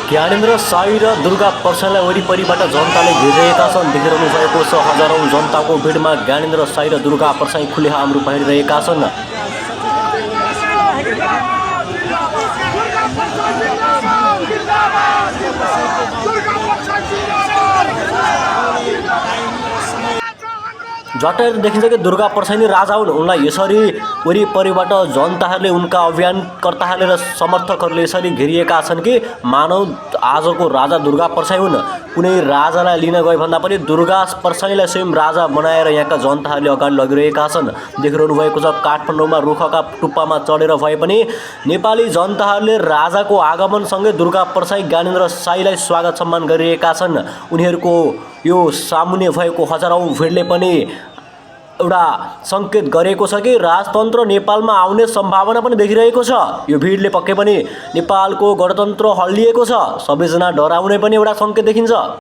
ज्ञानेन्द्र साई र दुर्गा प्रसाईलाई वरिपरिबाट जनताले घेरिरहेका छन्। देखिरहनु भएको छ हजारौं जनताको भिडमा ज्ञानेन्द्र साई र दुर्गा प्रसाई खुलेआम रूप हेरिरहेका छन्। झट्टै देखिन्छ कि दुर्गा प्रसाई राजा हुन्। उनलाई यसरी वरिपरिबाट जनताहरूले, उनका अभियानकर्ताहरूले र समर्थकहरूले यसरी घेरिएका छन् कि मानव आजको राजा दुर्गा प्रसाई हुन्। कुनै राजालाई लिन गए भन्दा पनि दुर्गा प्रसाईलाई स्वयं राजा बनाएर यहाँका जनताहरूले अगाडि लगिरहेका छन्। देखिरहनु भएको छ काठमाडौँमा रुखका टुप्पामा चढेर भए पनि नेपाली जनताहरूले राजाको आगमनसँगै दुर्गा प्रसाई ज्ञानेन्द्र साईलाई स्वागत सम्मान गरिरहेका छन्। उनीहरूको यो सामुन्ने भएको हजारौं भिडले पनि एउटा सङ्केत गरेको छ कि राजतन्त्र नेपालमा आउने सम्भावना पनि देखिरहेको छ। यो भिडले पक्कै पनि नेपालको गणतन्त्र हल्लिएको छ। सबैजना डराउने पनि एउटा सङ्केत देखिन्छ।